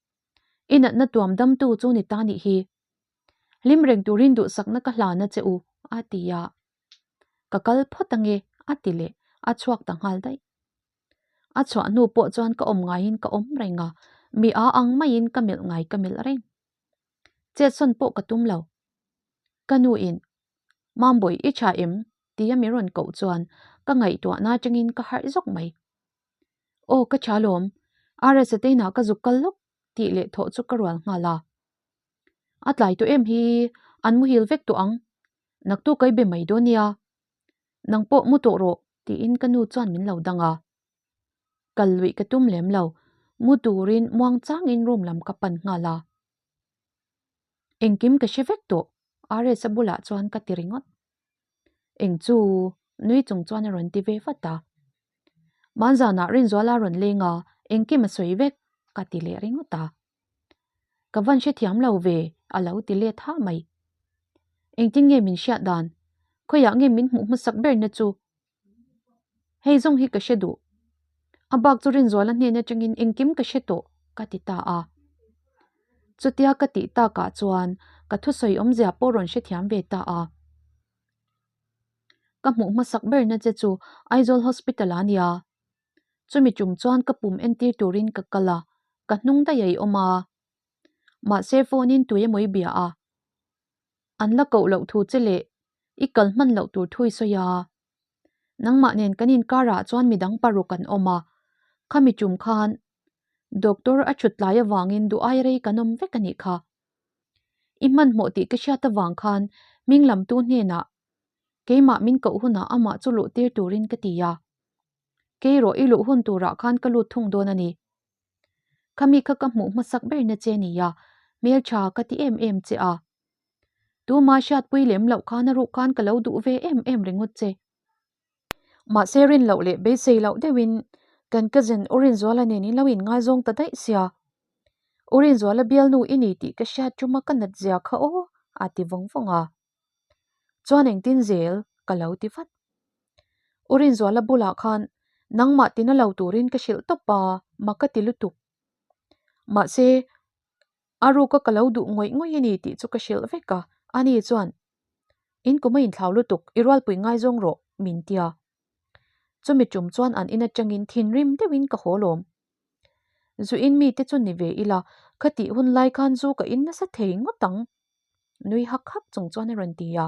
i natna tuam damtu chu ni ta nih hi. Hlim reng turin duhsakna ka hlan a che u, a ti a. Ka kal phawt ange, a ti leh, a chhuak ta nghal daih. A chhuah hnu pawh chuan ka awm ngaiin ka awm reng a, mi a ang maiin ka melh ngai ka melh reng. Chetsawn pawh ka tum lo. Ka nu in, Mambawi i tha em? tia mi rawn koh chuan ka ngaihtuahna atangin ka harh zawk mai. Aw ka tha lawm, RS-a te inah ka zuk kal lawk tih leh thawh chu ka rual nghal a. A tlai tawh em hi, an muhil vek tawh ang, naktuk ka i be mai dawn nia. Nang pawh mu tawh rawh tiin ka nu chuan min lo dang a. Kal luih ka tum lem lo, mu turin muang changin room lam ka pan nghal a. Engkim ka hre vek tawh, RS-a bulah chuan ka ti ringawt. Eng chu? Nui chung chuan a rawn ti ve vat a. Hmanzanah Rinzuala rawn leng a, engkim a sawi vek, ka ti leh ringawt a. Ka van hrethiam lo ve, a lo ti let ha mai. Engtin nge min hriat dan? Khawiah nge min hmuh hmasak berna chu? Hei zawng hi ka hre duh. A bak chu Rinzuala hnen atangin engkim ka hre tawh, ka ti ta a. Chutia ka tih takah chuan ka thusawi awmzia pawh rawn hrethiam ve ta a. Ka hmuh hmasak berna che chu Aizawl Hospital ah nia. Chumi tum chuan ka pum entir turin ka kal a, ka hnung daih a i awm a. Mahse phone in tui emaw i bia a. An la koh loh thu che leh i kal hman loh tur thu i sawi a. Nangmah nen kan inkarah chuan midang paruk an awm a, khami tum khan doctor a thut tlai avangin duh ai rei kan awm vek a nih kha. I hmanhmawh tih ka hriat avang khan hming lamtu hnenah keimah min koh hunah amah chu luh tir turin ka ti a. Kei rawh i luh hun turah khan ka lut thung dawn a ni. Khami kha ka hmuh hmasak ber na che nia, hmeltha ka ti em em che a. Tuma hriatpui lem loh khan a ruh khan ka lo duh ve em em ringawt che. Mahse rin loh leh beisei loh deuhin kan cousin Urinzuala nen in lo inngaizawng ta daih sia. Urinzuala bialnu i ni tih ka hriat tuma ka nat zia kha aw a ti vawng vawng a. Chuan engtin zel ka lo ti vat. Urinzuala bulah khan nangmah tina lo turin ka hrilh tawp a, mak ka ti lutuk. Mahse a ruka ka lo duh ngawih ngawih a ni tih chu ka hrilh vek a, ani chuan In kum a inthlau lutuk, i rualpui ngaizawng rawh, min tia. Chumi tum chuan an in atangin thinrim deuhin ka haw lawm. Zu in mite chu ni ve ila, khatih hun lai khan zu ka in nasa thei ngawt ang. Nui hak hak chung chuan a rawn ti a.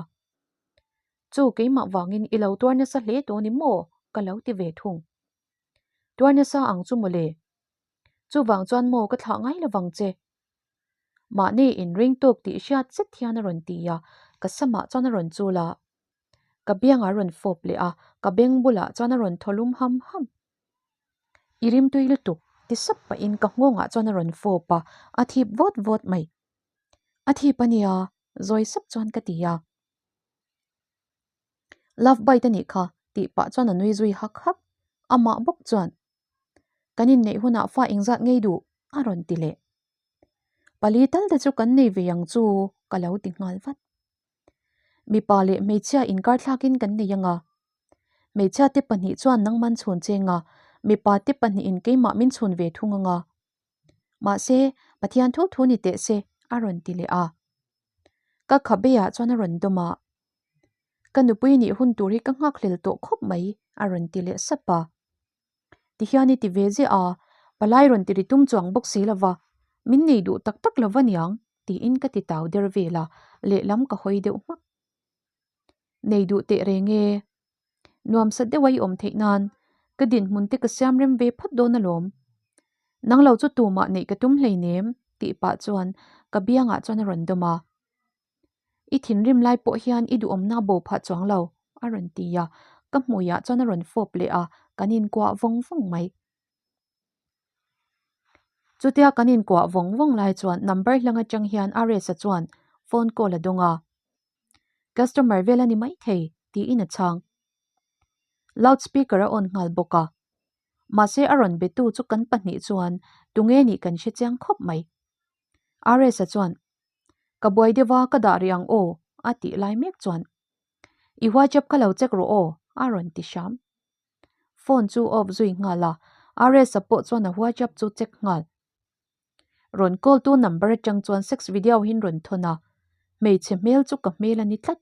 Chu keimah vangin i lo tuar nasa hle tawh ni maw? Ka lo ti ve thung. Tuar nasa ang chu mawle. Chuvang chuan maw ka thlah ngai lovang che. Mahni inring tawk tih hriat zet hian a rawn ti a, ka samah chuan a rawn chul a. Ka biangah a rawn fawp leh a, ka beng bulah chuan a rawn thaw lum ham ham. I rimtui lutuk ti sap pahin ka nghawngah chuan a rawn fawp a, a thip vawt vawt mai. A thip a nia, zawi sap chuan ka ti a. Love bite a nih kha tih pah chuan a nui zui hak hak. Amah bawk chuan, Kan inneih hunah fa engzat ngei duh? a rawn ti leh. Pali tal te chu kan nei ve ang chu ka lo ti nghal vat. Mipa leh hmeichhia inkar thlakin kan nei ang a. Hmeichhia te pahnih chuan nangman chhun cheng a, mipa te pahnihin keimah min chhun ve thung ang a. Mahse, Pathian thu thu ni teh se, a rawn ti leh a. Ka khabeah chuan a rawn dawm a. Ka nupui nih hun tur hi ka nghakhlel tawh khawp mai, a rawn ti leh sap a. Tihian i ti ve ziah a, palai rawn ti ri tum chuang bawk si lova, min nei duh tak tak lova niang, tiin ka ti tau der vel a, lehlam ka hawi deuh hmak. Nei duh teh reng e. Nuamsat deuha i awm theih nan ka dinhmun te ka siam rem ve phawt dawn alawm. Nang lo chu tumah neih ka tum hleinem tih pah chuan ka biangah chuan a rawn dawm a. I thinrim lai pawh hian i duhawmna bo phah chuang lo a rawn ti a, ka hmuiah chuan a rawn fawp leh a, kan inkuah vawng vawng mai. Chutia kan inkuah vawng vawng lai chuan number hlang atang hian RS-a chuan phone call a dawng a. Customer vel a ni maithei tiin a chhang. Loud speaker a on nghal bawk a. Mahse a rawn betu chu kan pahnih chuan tunge nih kan hre chiang khawp mai. RS-a chuan, Ka buai deuh a, ka dah rih ang aw a tih lai mek chuan, I WhatsApp kha lo check rawh aw a rawn ti hram. Phone chu off zui nghal a, RS-a pawh chuan a WhatsApp chu check nghal. Rawn call tu number atang chuan sex video hin rawn thawn a, hmeichhe hmel chu ka hmel a ni tlat.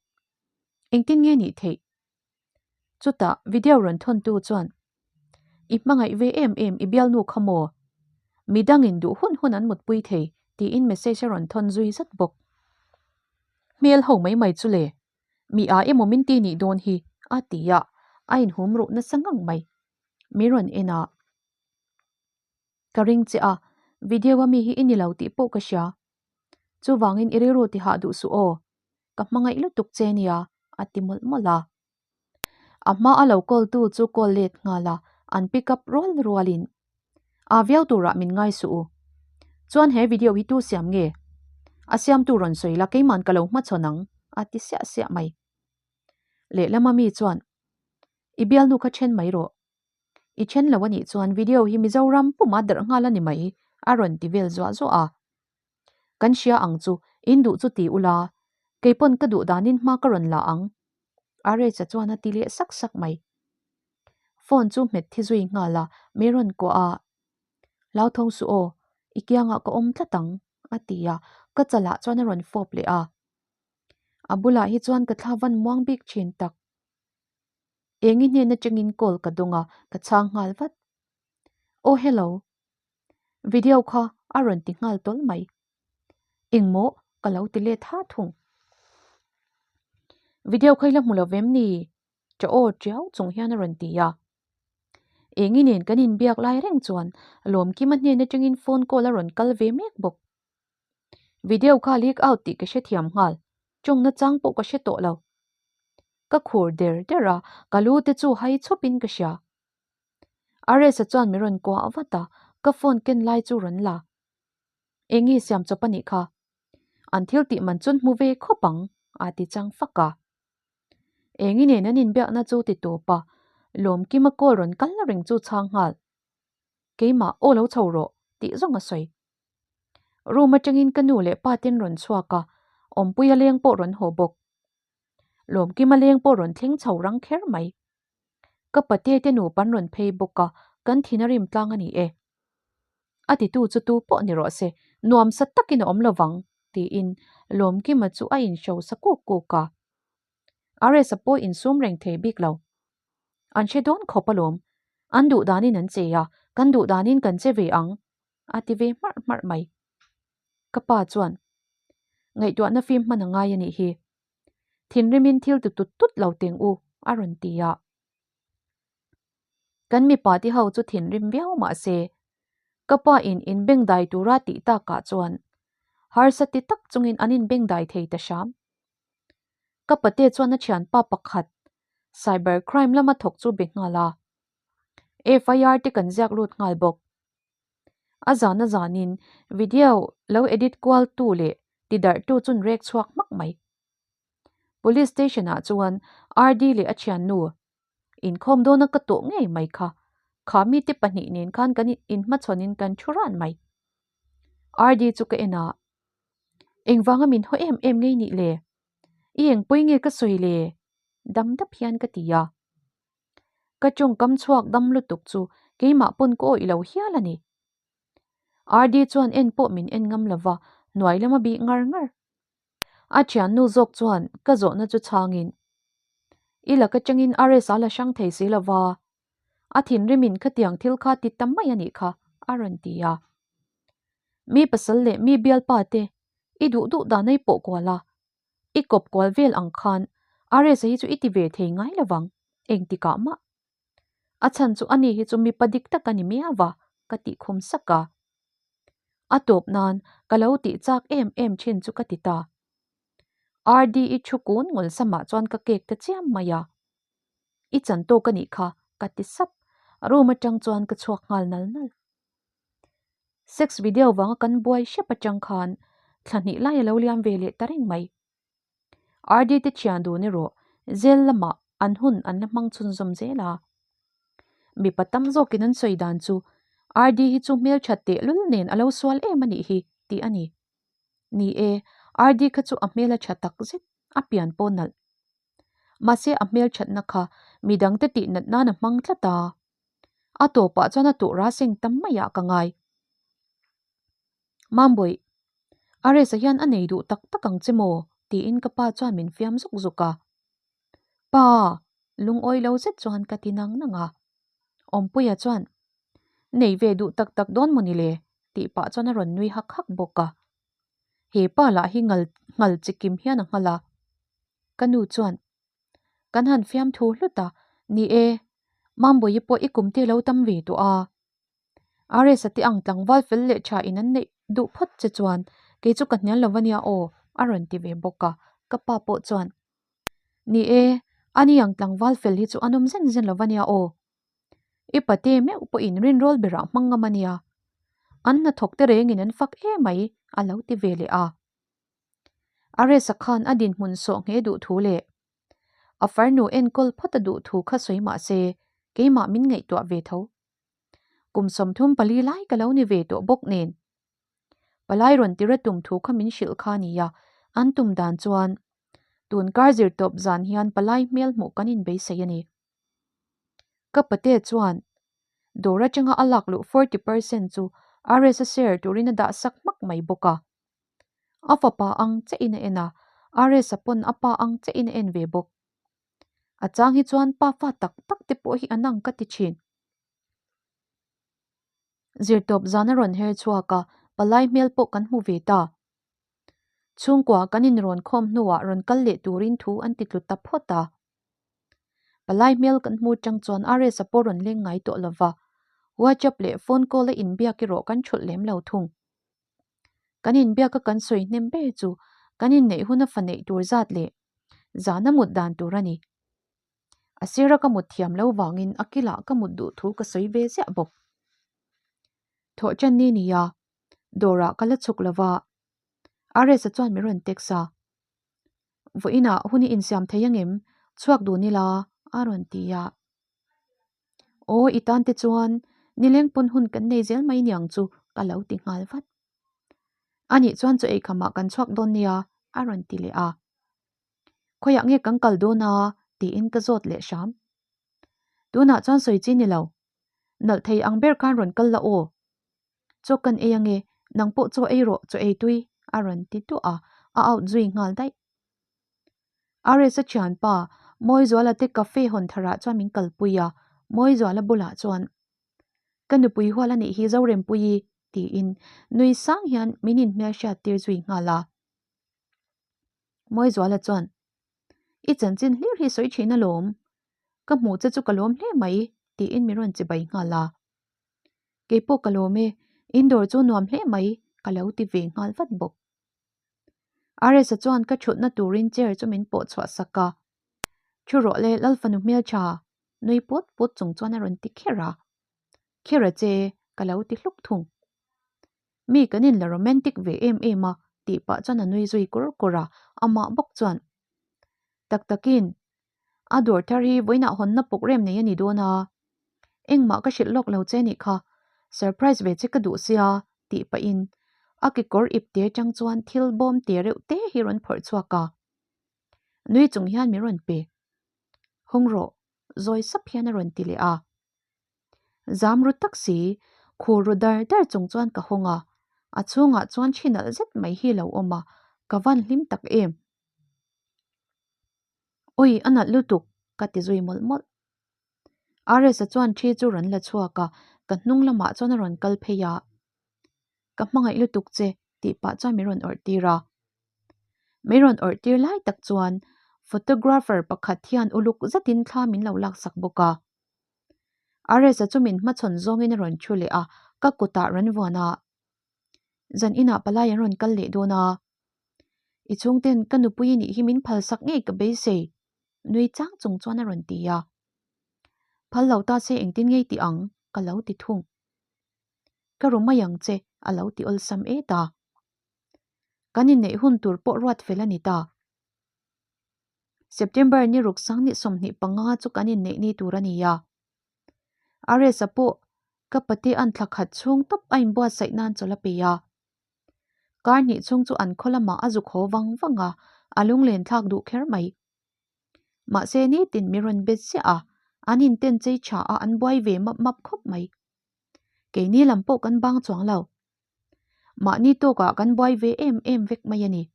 Engtin nge nih theih? Chutah video rawn thawn tu chuan, I hmangaih ve em em i bialnu kha maw? Midangin duh hun hun an mutpui thei tiin message a rawn thawn zui zat bawk. Hmel ho mai mai chu le, mi a emaw min ti nih dawn hi a ti a, a inhum ruh nasa ngang mai. Mi rawn en a. Ka ring che a, video a mi hi i ni lo tih pawh ka hria. Chuvangin i rilru ti hah duh suh aw, ka hmangaih lutuk che nia, a ti mawlh mawlh a. A hma a lo call tu chu call let nghal a, an pick up rual rualin, A viau turah min ngai suh u. Chuan he video hi tu siam nge? A siamtu rawn sawi la keiman ka lo hmachhawn ang, a ti siah siah mai. Lehlama mi chuan, I bialnu kha then mai rawh. I then lo a nih chuan video hi Mizoram puma darh nghal a ni mai, a rawn ti vel zuah zuah a. Kan hria ang chu, in duh chu ti ula, kei pawn ka duh danin hma ka rawn la ang, Arecha chuan a ti leh sak sak mai. Phone chu hmet thi zui nghal a, mi rawn kuah a, Hlauthawng suh aw, i kiangah ka awm tlat ang, a ti a, ka chalah chuan a rawn fawp leh a. A bulah hi chuan ka thla van muang bik thin tak. Engi hnen atangin call ka dawng a, ka chhang nghal vat. Aw hello. Video kha a rawn ti nghal tawl mai. Engmaw ka lo ti let ha thung. Video kha i la hmu lo vem ni? Ṭa aw ṭiau chung hian a rawn ti a. Engi nen kan inbiak lai reng chuan Lawmkima hnen atangin phone call a rawn kal ve mek bawk. Video kha leak out tih ka hrethiam nghal, tawngna chang pawh ka hre tawh lo. Ka khur der der a, ka lu te chu hai chhawpin ka hria. Aresa chuan min rawn kuah vat a, ka phone ken lai chu rawn la. Engi siam chawp a nih kha? An thil tih man chun hmu ve khawp ang, a ti chang fak a. Engi nen an inbiakna chu ti tawp a, Lawmkima call rawn kal reng chu chhang nghal. Keimah aw lo chho rawh, tih zawng a sawi. Room atangin ka nu leh pa ten rawn chhuak a, Awmpuia leng pawh rawn haw bawk. Lawmkima leng pawh rawn thleng chho rang kher mai. Ka pate te nupa an rawn phei bawk a, kan thin a rim tlang a ni e. A titu chu tu pawh ni rawh se, nuamsa takin a awm lovang, tiin Lawmkima chu a inhrosa kuk kuk a. Aresa pawh insum reng thei bik lo. An hre dawn khawp alawm, an duh danin an che a, kan duh danin kan che ve ang, a ti ve hmarh hmarh mai. Ka pa chuan, Ngaihtuahna fim hman a ngai a nih hi. Thinrimin thil ti tut tut lo teng u, a rawn ti a. Kan mipa te ho chu thinrim viau mah se, ka pa in inbengdai tura tih takah chuan harsa ti tak chungin an inbengdai thei ta hram. Ka pate chuan a thianpa pakhat cyber crime lama thawk chu be nghal a. FIR te kan ziak lut nghal bawk. A zan a zanin video lo edit kual tu leh ti darh tu chun rek chhuak hmak mai. Police station ah chuan RD leh a thiannu inkhawm dawna ka tawh ngei mai kha. Kha mite pahnih nen khan kan inhmachhawnin kan thu ran mai. RD chu ka en a, Engvanga min haw em em ngei nih le? I engpui nge ka sawi le? Dam dap hian ka ti a. Ka tawngkam chhuak dam lutuk chu keimah pawn ka awih lo hial a ni. RD chuan en pawh min en ngam lo va, hnuai lam a bih ngar ngar. A thiannu zawk chuan ka zawhna chu chhangin, I lak atangin RS a la hrang thei si lo va, a thinrimin khatiang thil kha ti ta mai a nih kha, a rawn ti a. Mi pasal leh mi bialpa te i duh duh dan a i pawh kual a, I kawp kual vel ang khan Aresa hi chu i ti ve thei ngai lo vang, engtikah mah. A chhan chu ani hi chu mipa dik tak a ni miau va, ka tih khum sak a. A tawp nan ka lo tih chak em em thin chu ka ti ta. RD-i thu kun ngul samah chuan ka kek ta chiam mai a. I chan tawk a nih kha, ka ti sap. Room atang chuan ka chhuak nghal nal nal. Sex video vanga kan buai hrep atang khan thla hnih lai a lo liam ve leh ta reng mai. RD te thian dun erawh zel lamah an hun an la hmang chhunzawm zel a. Mipa tam zawkin an sawi dan chu RD hi chu hmelthat tehlul nen a lo sual em a nih hi tih a ni. Ni e, RD kha chu a hmel a tha tak zet, a pian pawh nalh. Mahse a hmelthatna kha midangte tihnat nan a hmang tlat a. A tawpah chuan a tuh raseng tam maiah ka ngai. Mambawi, Aresa hian a nei duh tak tak ang che maw? tiin ka pa chuan min fiam zuk zuk a. Pa! Lungawi lo zet chuan ka ti nang nang a. Awmpuia chuan, Nei ve duh tak tak dawn maw ni le? tih pah chuan a rawn nui hak hak bawk a. He pa lah hi ngal nghal chikim hian a nghal a. Ka nu chuan, Kan han fiamthu hlut a, ni e, Mambawi pawh i kum te lo tam ve tawh a. Aresa te ang tlangval fel leh tha in an neih duh phawt che chuan kei chu ka hnial lo ania aw, a rawn ti ve bawk a, ka pa pawh chuan, Ni e, ani ang tlangval fel hi chu an awm zen zen lo ania aw. I pate meuh pawhin rinrawl berah hmang ngam ania. An hnathawk te rengin an fak emai, a lo ti ve leh a. Aresa khan a dinhmun sawh nghe duh thu leh a farnu enkawl phawt a duh thu kha sawi mah se keimah min ngaihtuah ve tho. Kum 34 lai ka lo ni ve tawh bawk nen. Palai rawn tira tum thu kha min hrilh kha nia, an tum dan chuan tun kar zir tawp zan hian palai hmel hmuh kan inbeisei a ni. Ka pate chuan dawr atanga a lak luh 40% chu RS-a share turin a dah sak hmak mai bawk a. A fapa ang chiahin a en a, RS-a pawn a pa ang chiahin a en ve bawk. A chang hi chuan pa fa tak tak te pawh hi an ang ka ti thin. Zirtawp zan a rawn her chhuak a, palai hmel pawh kan hmu ve ta. Chhungkua kan inrawn khawm hnuah rawn kal leh turin thu an ti tlu ta phawt a. Palai hmel kan hmu chang chuan RS-a pawh rawn leng ngai tawh lova, WhatsApp leh phone call a inbiak erawh kan thulh lem lo thung. Kan inbiaka kan sawi hnem ber chu kan inneih huna fa neih tur zat leh zana mut dan tur a ni. A sira ka mut thiam lo vangin a kilah ka mut duh thu ka sawi ve ziah bawk. Thawh ṭan ni nia, dawrah ka la chhuk lova, RS-a chuan min rawn text a. Vawiinah hun i insiam thei angem? Chhuak dun ila, a rawn ti a. Aw, i tan te chuan nileng pawn hun kan nei zel mai niang chu ka lo ti nghal vat. Anih chuan chaw eikhamah kan chhuak dawn nia, a rawn ti leh a. Khawiah nge kan kal dawn a? tiin ka zawt leh hram. Tunah chuan sawi chi ni lo. Nalh thei ang ber khan rawn kal la aw. Chaw kan ei ange, nang pawh chaw ei rawh, chaw ei tui, a rawn ti duah a, a out zui nghal daih. RS-a thianpa, Mawizuala te cafe hawn tharah chuan min kalpui a, Mawizuala bulah chuan, Ka nupui hual a nih hi Zorempuii, tiin nui sang hian min inhmelhriat tir zui nghal a. Mawizuala chuan, I chanchin hlir hi sawi thin alawm, ka hmuh che chu ka lawm hle mai, tiin min rawn chibai nghal a. Kei pawh ka lawm e, in dawr chu nuam hle mai, ka lo ti ve nghal vat bawk. RS-a chuan ka thutna turin chair chu min pawh chhuah sak a. Thu rawh le Lalfanu hmeltha, nui put put chung chuan a rawn ti kher a. Kher a che, ka lo ti hluk thung. Mi kan inla romantic ve em em a, tih pah chuan a nui zui kur kur a, amah bawk chuan, Tak takin, a dawr thar hi vawiinah hawnna pawk rem nei a ni dawn a, engmah ka hrilh lawk lo che nih kha, surprise ve che ka duh sia, tih pahin a kekawr ip te atang chuan thil bawm te reuh te hi rawn phawrh chhuak a, nui chung hian min rawn pe. Hawng rawh, zawi sap hian a rawn ti leh a. Zam ru tak si, khur ru dar dar chung chuan ka hawng a, a chhungah chuan thi nalh zet mai hi lo awm a, ka van hlim tak em. Awi, a nalh lutuk, ka ti zui mawlh mawlh. RS-a chuan thi chu rawn la chhuak a, ka hnung lamah chuan a rawn kal phei a. Ka hmangaih lutuk che, tih pah chuan min rawn awrh tir a. Min rawn awrh tir lai tak chuan photographer pakhat hian uluk zetin thla min lo laksak bawk a. RS-a chu min hmachhawn zawngin a rawn thu leh a, ka kutah rawn vuan a. Zan inah palai an rawn kal leh dawn a. I chhungten ka nupui i nih hi min phalsak ngei ka beisei, nui chang chung chuan a rawn ti a. Phal lo ta se engtin ngei tih ang, ka lo ti thung. Ka ru mai ang che, a lo ti awlsam et a. Kan inneih hun tur pawh ruat fel a ni ta. September ni ruk sang ni 25 chu kan inneih ni tur a ni a. RS-a pawh ka pate an thla khat chhung tawp a inbuatsaih nan chawlh a pe a. Kar hnih chhung chu an khaw lamah a zuk haw vang vang a, a lunglen thlak duh kher mai. Mahse nitin mi rawn bet ziah a, an inten chei tha a an buai ve map map khawp mai. Keini lam pawh kan bang chuang lo. Mahni tawkah kan buai ve em em vek mai a ni.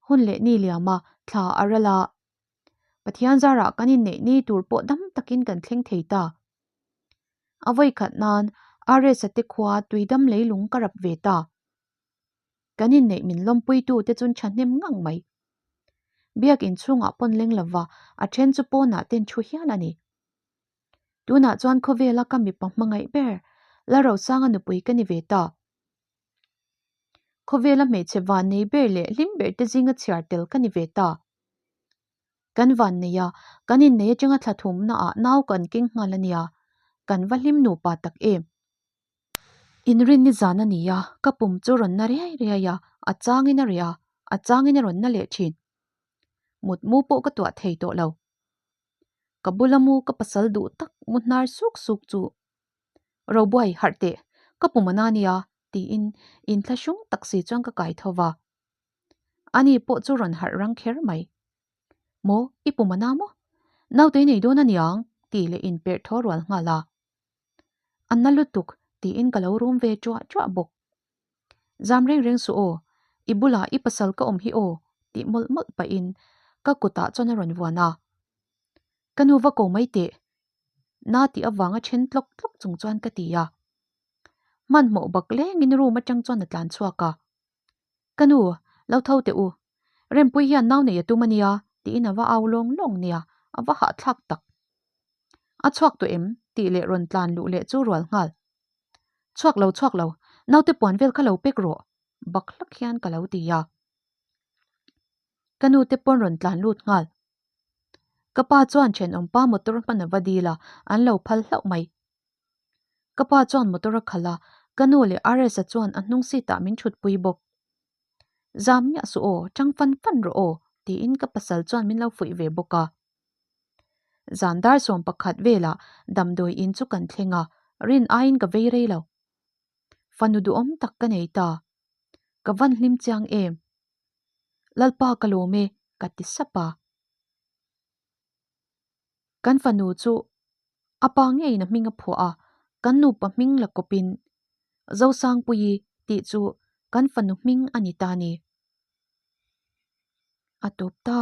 Hun leh ni liam a, thla a ral a. Pathian zarah kan inneih ni tur pawh dam takin kan thleng thei ta. A vawi khat nan RS-a te khua tuidam leilung ka rap ve ta. Kan inneih min lawmpuitu te chun thahnem ngang mai. Biak inchhungah pawn leng lova a then chu pawnah ten thu hial a ni. Tunah chuan khawvela ka mipa hmangaih ber Lalrosanga nupui ka ni ve ta. Khawvela hmeichhe vannei ber leh hlim ber te zinga chhiar tel ka ni ve ta. Kan vannei a, kan innei atanga thla thumna ah nau kan keng nghal a nia, kan va hlim nupa tak em. Inrinni zan a ni a, ka pum chu rawn na riai riai a, a changin a reh a, A changin a rawn na leh thin. Mutmu pawh ka tuah thei tawh lo. Ka bula mu ka pasal duh tak mu hnar suk suk chu Robuai harh teh, ka pum a na nia tiin inthlahrung tak si chuan ka kai tho va. Ani pawh chu rawn harh rang kher mai. Maw, i pum a na maw? Naute i nei dawn a niang tih leh inperh thaw rual nghal a. A na lutuk tiin ka lo rum ve ṭuah ṭuah bawk. Zam reng reng suh aw, i bulah i pasal ka awm hi aw tih mawlh mawlh pahin ka kutah chuan a rawn vuan a. Ka nu va ko mai teh, na tih avanga then tlawk tlawk chung chuan ka ti a. Hmanhmawh bak lengin room atang chuan a tlan chhuak a. Ka nu, lo tho teh u. Rempui hian nau nei a tum a nia tiin a va au lawng lawng nia, a va hahthlak tak. A chhuak tawh em? tih leh rawn tlan luh leh chu rual nghal. Chhuak lo chhuak lo, naute puan vel kha lo pek rawh, bak hlak hian ka lo ti a. Ka nu te pawn rawn tlan lut nghal. Ka pa chuan thenawmpa motor hman a va dil a, an lo phal hlauh mai. Ka pa chuan motor a khalh a, ka nu leh RS-a chuan a hnung seat ah min thutpui bawk. Zam miah suh aw, tang fan fan rawh aw, tiin ka pasal chuan min lo fuih ve bawk a. Zan dar 11 velah damdawi in chu kan thleng a, rin aiin ka vei rei lo. Fanu duhawm tak ka nei ta. Ka van hlim chiang em? Lalpa ka lawm e, ka ti sap a. Kan fanu chu a pa ngeiin a hming a phuah a, kan nupa hming la kawpin Zosangpuii tih chu kan fanu hming a ni ta ni. A tawp ta.